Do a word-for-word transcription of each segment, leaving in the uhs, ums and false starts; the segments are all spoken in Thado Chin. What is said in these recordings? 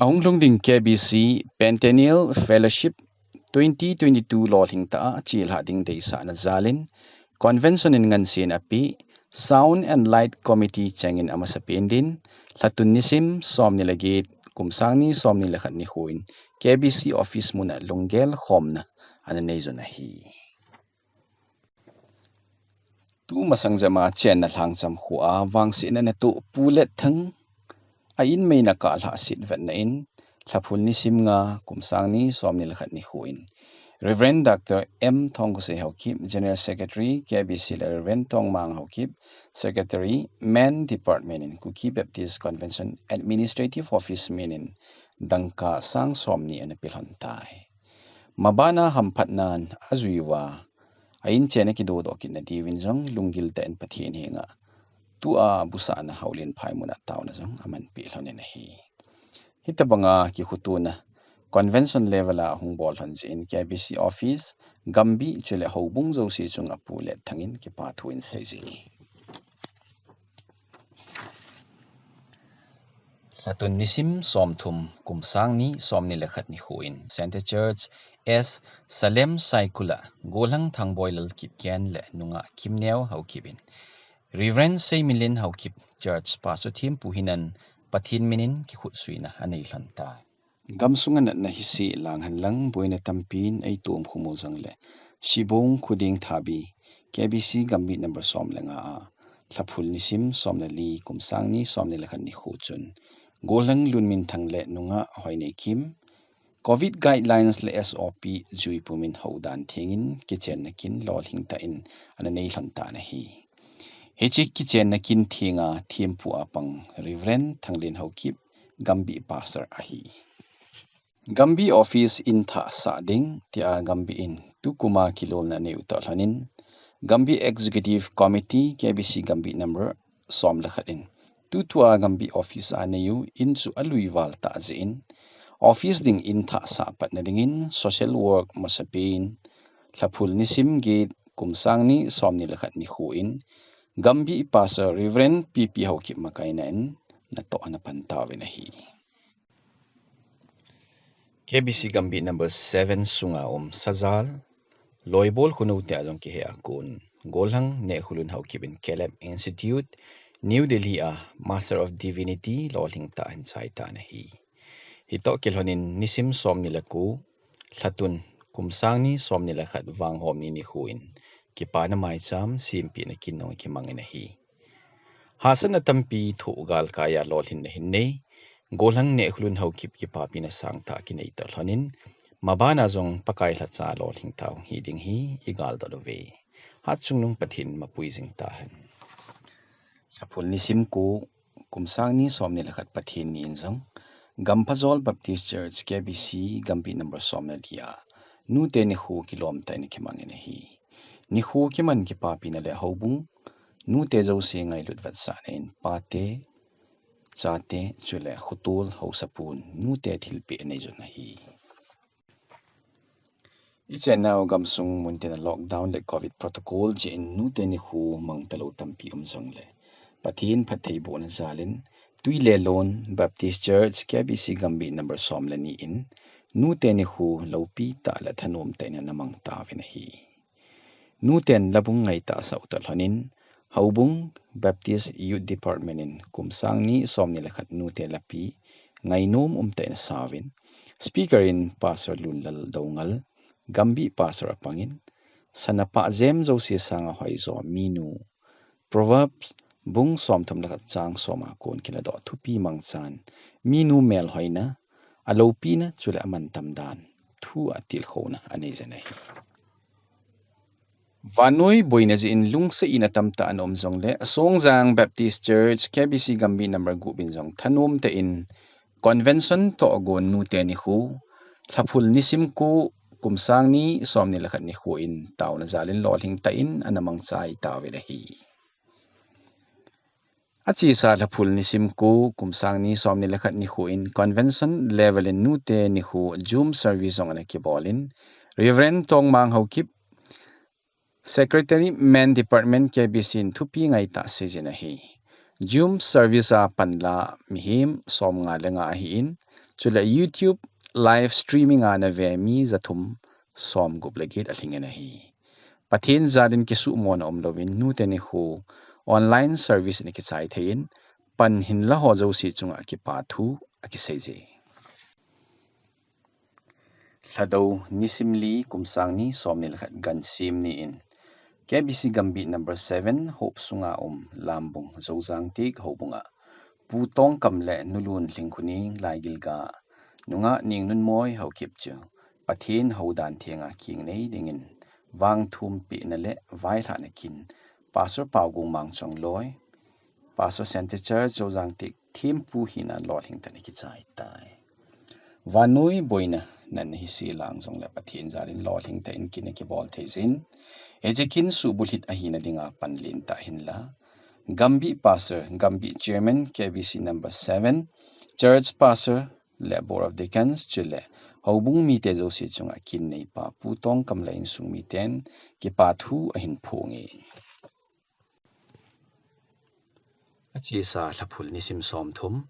Hung lhung ding K B C Pentennial Fellowship twenty twenty-two lolhing tah a chilhah ding deisahna jalin, Convention in ngansen api, Sound and Light Committee chengin amasa pen din, lhatun nisim somni le get, kum sang ni somni le khat nikho in K B C office mun a lunggel khomna ana nei jun ahi. Tu masang jama chenna Lhangcham kho a vangsetna natoh Pu Letthang a in meina kah lhahset vetna in, Lhaphul nisim nga, kum sang ni somni le khat nikho in, Reverend Doctor M Thongkhosei Haokip, General Secretary, K B C le Reverend Tongmang Haokip, Secretary, Men Department in Kuki Baptist Convention Administrative Office min in dangka sang somni ana pelhon tai. Mabana hamphatnan ajui uva, a in chenna kidodoh kitna diuvin jong lunggil tah in Pathen henga tua busahna Haulen phai mun a taona jong aman pelhon in ahi. Hitabanga kikhotona Convention level a hung bol lhon jeh in K B C office, Gambih chule houbung jouse chunga Pu Letthang in kipa thu in seiji. Lhatun nisim somthum, kum sang ni somni le khat nikho in Centre Church S Salem Saikul a Gollhang Thangboilal Kipgen le nungah Kimneo Haokip in Reverend Seiminlen Haokip, Church Pastor thempu hinan Pathen min in kikhutsuina anei lhon tai. Gamsunga natna hiseh lang henlang boina tampin eitom khum u jongle, Shibung Khuding Thabi, K B C Gambih number som le nga a, Lhaphul nisim som le li, kum sang ni somni le khat nikho chun, Gollhang Lunminthang le nungah Hoineikim, Covid guidelines le S O P jui pumin houdan thengin kichenna kin lolhing tah in ana nei lhon tan ahi. Hiche kichenna kin thenga thempu a pang Reverend Thanglen Haokip, Gambih Pastor ahi. Gambih office in thah sah ding tia Gambih in tukum a kilolna anei u toh lhonin, Gambih Executive Committee K B C Gambih number som le khat in tutua Gambih office anei u in chu alui val tah jeh in, office ding in thah sah patna dingin social work masapen, Lhaphul nisim get, kum sang ni somni le khat nikho in, Gambih Pastor Reverend P P Haokip makaina in natoh ana pan tauvin ahi. K B C Gambih number seven sunga um Sajal, Loibol Khonung te a jong kihe a kon, Gollhang Nehkholun Haokip in Caleb Institute, New Delhi a Master of Divinity lolhing tah ahin chai tan ahi. Hitoh kilhonin nisim somni le ko, Lhatun, kum sang ni somni le khat Vanghomni nikho in kipana maicham sempehna kin jong kimangin ahi. Hahsatna tampi thoh galkai a lolhinna hin nei, Gollhang Nehkholun Haokip kipapina sangtah kinei toh lhonin, mabana jong Pakai lhacha lolhing tah hung hi ding hi igal doh uve. Hatchungnung Pathen mapui jing tahen. Lhaphul nisim ko, kum sang ni somni le khat Pathen ni in jong, Gamphajol Baptist Church K B C Gambih number som le li a, Nute nikho kilom tah in kimangin ahi. Nikho kiman kipapina le houbung, nute jouse ngailut vetsahna in pate, chate, chule khotol haosapu nute thilpeh anei jun ahi. Ichenna u gamsung muntina lockdown le Covid protocol jeh in nute nikho mang talou tampi um jongle, Pathen phattheibohna jalin, Tuilelon Baptist Church K B C Gambih number som le ni in, nute nikho loupi tah le thanom tah in ana mang tauvin ahi. Nuten labung ngaitah sah u toh lhonin, Houbung Baptist Youth Department in kum sang ni somni le khat nute lapi ngainom umtah in asauvin, speaker in Pastor Lunlal Doungel, Gambih Pastor apangin, sana pahjem jouse sanga hoijo minu, Proverbs bung somthum le khat chang som a kon kiladoh thupi mangchan, minu melhoina, aloupina chule amantam dan thu a tilkhouna anei jin ahi. Vannoi boina jeh in lungset ina tamtah ana um jongle, Songjang Baptist Church K B C Gambih number gup in jong thanom tah in convention toh agon nute nikho, Lhaphul nisim ko, kum sang ni somni le khat nikho in taona jalin lolhing tah in ana mangchai tauvin ahi. Achesa Lhaphul nisim ko, kum sang ni somni le khat nikho in convention level in nute nikho Zoom service jong ana kibolin, Reverend Tongmang Haokip, Secretary Men Department K B C in thupi ngaitah seijin ahi. Zoom service a panla mihem somnga le nga ahin, chule YouTube live streaming a nave mi jathum somgup le get alhingin ahi. Pathen jal in kisumona umlouvin nute nikho online service in akichai thei in, pan hinla ho jouse chunga kipathu akiseije. Lhadou nisim li kum sang ni somni le khat gansim ni in K B C Gambih number seven Hope sunga um Lambung Zojang Tik houbunga Pu Tongkam le Nu Lunlhingkhuning Laigilga nungah Ningnunmoi Haokip chu Pathen houdan thenga kingnei dingin vangthumpina le vailhahna kin Pastor Paogong Mangchong Loi, Pastor Centre Church Zojang Tik thempu hina lolhing tah in akichai tai. Vannoi boina natna hise lang jongle Pathen jal in lolhing tah in kin akibol thei jin, hiche kin subulhit ahina dinga pan lentah hinla Gambih Pastor, Gambih Chairman, K B C number seven, Church Pastor le Board of Deacons chule houbung mite jouse chunga kin neipa Pu Tongkam le insung miten kipathu ahin phonge. Achesa Lhaphul nisim somthum,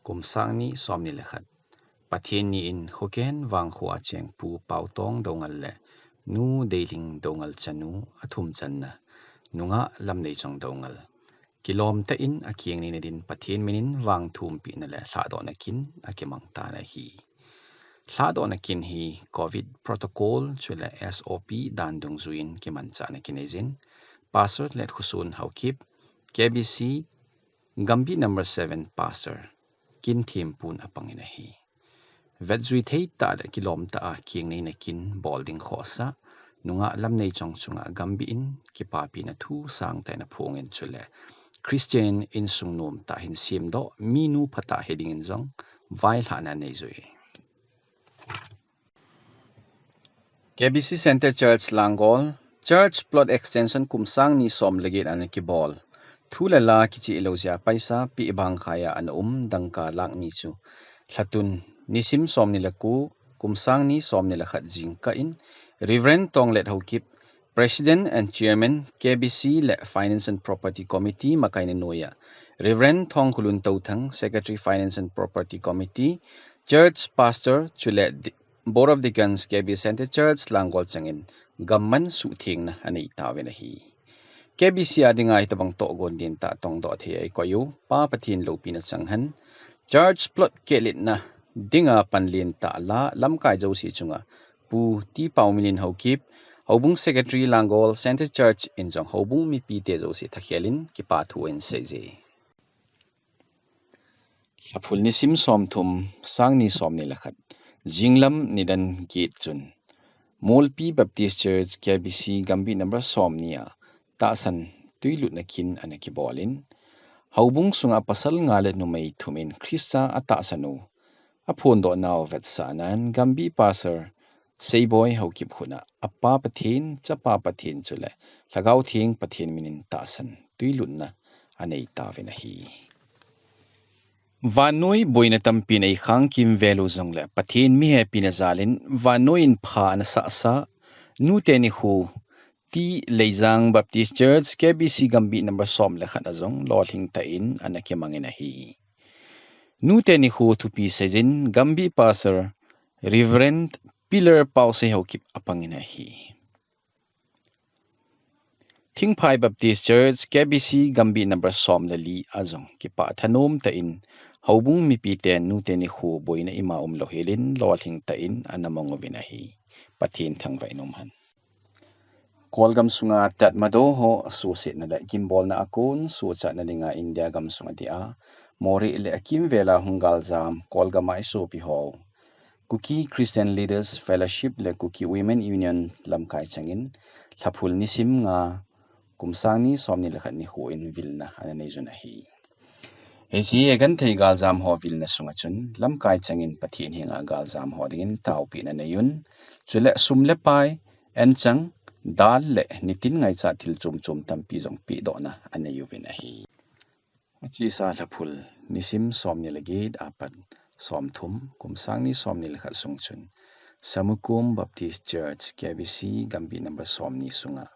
kum sang ni somni le khat. Pathen ni in Khoken Vangkho a cheng Pu Paotong Doungel le Nu Deilhing Doungel chanu athum channa nungah Lamneichong Doungel kilom tah in akingnei na din Pathen min in vangthumpina le lhahdohna kin akimang tan ahi. Lhahdohna kin hi Covid protocol chule S O P dan dungjuiyin kimanchahna kinei jin, Pastor Letkhosun Haokip, K B C, Gambih number seven Pastor, kin thempun apangin ahi. Vetjui thei tah le kilom tah a kingnei na kin bol ding khohsah nungah Lamneichong chunga Gambih in kipapina thu sangtah in aphongin chule Christian insung nom tah hin semdoh minu phatah hidingin jong vailhahna aneijui. K B C Centre Church Langol, Church Plot Extension kum sang ni som le get ana kibol. Thu le la kicheh lou jeh a paisa peh bang khaiya ana um dangka lakh ni chu lhatun nisim somni le ko, kum sang ni somni le khat jingkah in Reverend Tonglet Haokip, President and Chairman, K B C le Finance and Property Committee makaina noiya Reverend Thongkholun Touthang, Secretary, Finance and Property Committee, Church Pastor chule Board of Deacons K B C Centre Church Langol changin gamman suhthengna anei tauvin ahi. K B C a dinga hitobang tohgon lentah tongdoh thei a eikoi u Pa Pathen loupina chang hen. Church plot kehletna dinga pan lentah la lamkai jouse chunga Pu T. Paomilin Haokip, Houbung Secretary Langol Centre Church in jong houbung mipite jouse thakhel in kipathu ahin seije. Lhaphul nisim somthum, sang ni somni le khat, jinglam nidan get chun Molpi Baptist Church K B C Gambih number somni a tahsan tuilutna kin ana kibolin, houbung sunga pasal nga le numei thum in Christa atahsan u aphondoh nau vetsahnan Gambih Pastor Seiboi Haokip khut a Apa Pathen, Chapa Pathen chule Lhagao Theng Pathen minin tahsan tuilutna anei tauvin ahi. Vannoi boina tampin eikhang kimvel u jongle Pathen mihepina jalin vannoi in pha ana sahsah, nute nikho T. Leijang Baptist Church K B C Gambih number som le khat a jong lolhing tah in ana kimangin ahi. Nute nikho thupi seijin Gambih Pastor Reverend Pillar Paosei Haokip apangin ahi. Thingphai Baptist Church K B C Gambih number som le li a jong kipah thanom tah in houbung mipiten nute nikho boina ima umlou helin lolhing tah in ana mang uvin ahi. Pathen thangvah in um hen. Kolgam sunga Tatmadaw ho suhsetna le gimbolna a kon suhchatna dinga India gamsunga dia Moreh le akimvela hung galjam Kolgam a isopi ho Kuki Christian Leaders Fellowship le Kuki Women Union lamkai changin Lhaphul nisim nga, kum sang ni somni le khat nikho in vilna ana neijun ahi. Hiche hi agenthei galjam ho vilna sunga chun lamkai changin Pathen henga galjam ho dingin taopehna aneiyun, chule sum le pai, anchang, dal le nitin ngaichat thil chom chom tampi jong pehdohna anei uvin ahi. Achesa Lhaphul nisim somni le get apat somthum, kum sang ni somni le khat sung chun Samukum Baptist Church K B C Gambih number somni sunga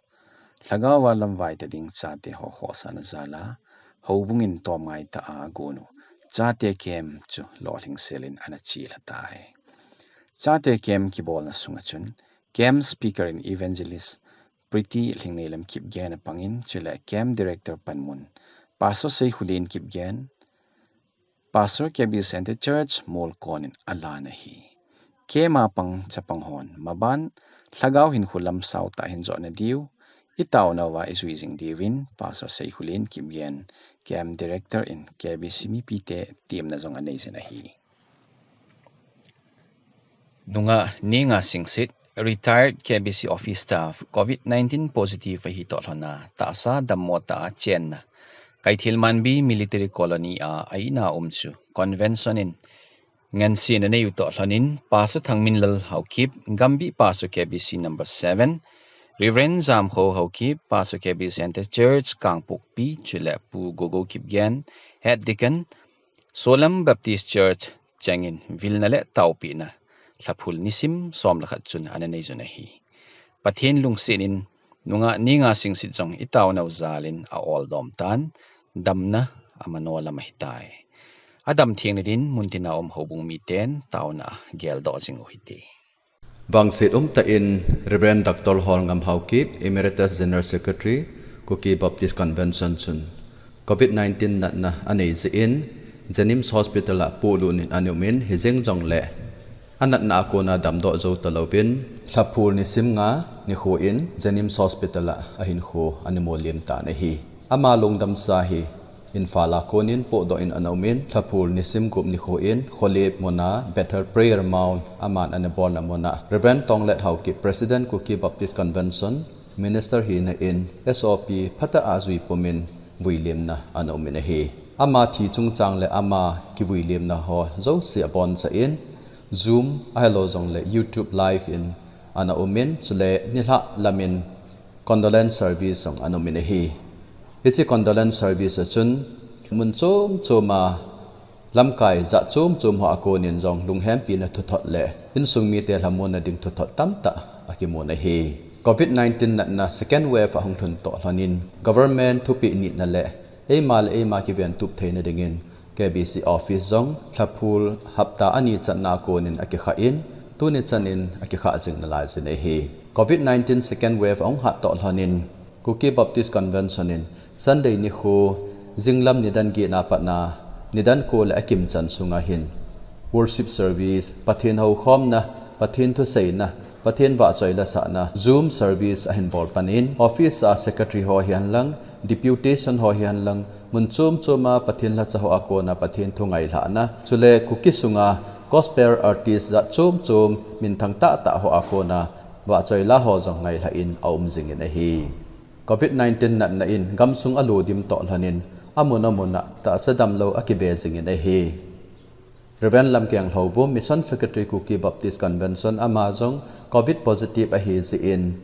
Lhagao a lamvai tading chate ho khohsahna jala houbung in tomngai tah a agonu chate camp chu lolhing selin ana chelha tai. Chate camp kibolna sunga chun camp speaker in Evangelist Pretty Lhingneilam Kipgen apangin, chule camp director panmun Pastor Seikhulen Kipgen, Pastor K B C Center Church Molkon in alan ahi. Camp a pang chapang hon maban lhagao hinkho lam sautah hin jotna diu, itaonauva ijui jing diuvin Pastor Seikhulen Kipgen, camp director in K B C mipite temna jong anei jin ahi. Nungah Nenga Singsit, retired K B C office staff, COVID nineteen positive ahi toh lhona tahsa dammo tah a chenna Kaithel Manbi Military Colony a a-in a um chu Convention in ngansen anei u toh lhonin, Pastor Thangminlal Haokip, Gambih Pastor K B C number seven, Reverend Jamkho Haokip, Pastor K B C Center Church Kangpokpi, chule Pu Gogo Kipgen, Head Deacon, Solam Baptist Church chengin vilna le taopina lhaphul nisim som le khat chun ana nei jun ahi. Pathen lungsetin Nungah Nenga Singsit jong itaonau jalin a-oldom tan, damna amano lam ahitai. Adam thengna din muntina um houbung miten taona geldoh jing u hite. Vangset umtah in Reverend Doctor Holngam Haokip, Emeritus General Secretary, Kuki Baptist Convention chun COVID nineteen natna anei jeh in Jenims Hospital a polut in ana umin, hijeng jongle anatna a kona damdoh jou talouvin, lhaphul nisim nga nikho in Jenims Hospital a ahinkho ana molem tan ahi. Ama lungdamsa hi Imphal a konin pohdoh in ana umin, lhaphul nisim gup nikho in Kholep muna Bethel Prayer Mount aman ana bolna muna Reverend Tonglet Haokip, President, Kuki Baptist Convention, Minister hina in S O P phatah a jui pumin vuilemna ana umin ahi. Ama thi chungchang le ama kivuilemna ho jouse abonchan Zoom ahilou jongle YouTube live in ana umin, chule nilhah lamin condolence service jong ana umin ahi. Hiche condolence service a chun mun chom chom a lamkai jat chom chom ho a konin jong lunghempina thuthot le insung mite lhamonna ding thuthot tamtah akimun ahi. COVID nineteen natna second wave ahung lhun toh lhonin government thupeh nitna le eima le eima kiventup theina dingin K B C office jong lhaphul hapta ani channa a konin akikha in, tuni chanin akikha jing nalai jin ahi. COVID nineteen second wave ahung hat toh lhonin Kuki Baptist Convention in Sunday nikho jinglam nidan get na patna nidan ko le akim chan sunga hin worship service, Pathen houkhomna, Pathen thuseina, Pathen vahchoi lasahna Zoom service ahin bol panin, office a secretary ho hihen lang, deputation ho hihen lang, mun chom chom a Pathen lhacha ho a kona Pathen thu ngailhahna, chule Kuki sunga gospel artist jat chom chom minthang tahtah ho a kona vahchoi la ho jong ngailhah in aum jingin ahi. COVID nineteen natna in gamsung alo dim toh lhonin amun amun a tahsa damlou akibe jingin ahi. Reverend Lamkeng Lhouvum, Mission Secretary, Kuki Baptist Convention, ama jong COVID positive ahi jeh in,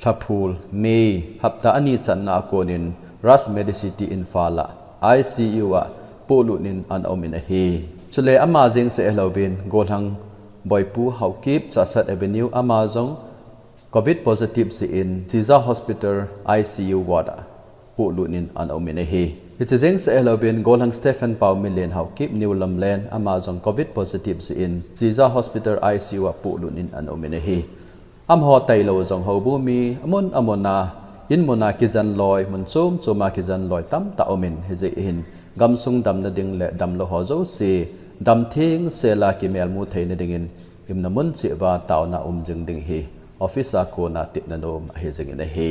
lhaphul May hapta ani channa a konin Raj Medicity Imphal a I C U a polut in ana umin ahi. Chule ama jeng seh hilouvin Golhang Boipu Haokip, Chahsat Avenue, ama jong COVID positive jeh in Caesar Hospital I C U ward a polut in ana umin ahi. Hiche jeng seh hilouvin Golhang Stephen Paomilen Haokip, New Lamlen, ama jong COVID positive jeh in Caesar Hospital I C U a polut in ana umin ahi. Amaho tailou jong houbung mi amun amun a, in mun a kijen loi, mun chom chom a kijen loi tamtah umin, hijeh hin gamsung damna ding le damlou ho jouse damthengsel a kimelmu theina dingin, gimna mun cheh uva taona um jing ding hi office a kona tepna nom ahi jingin ahi.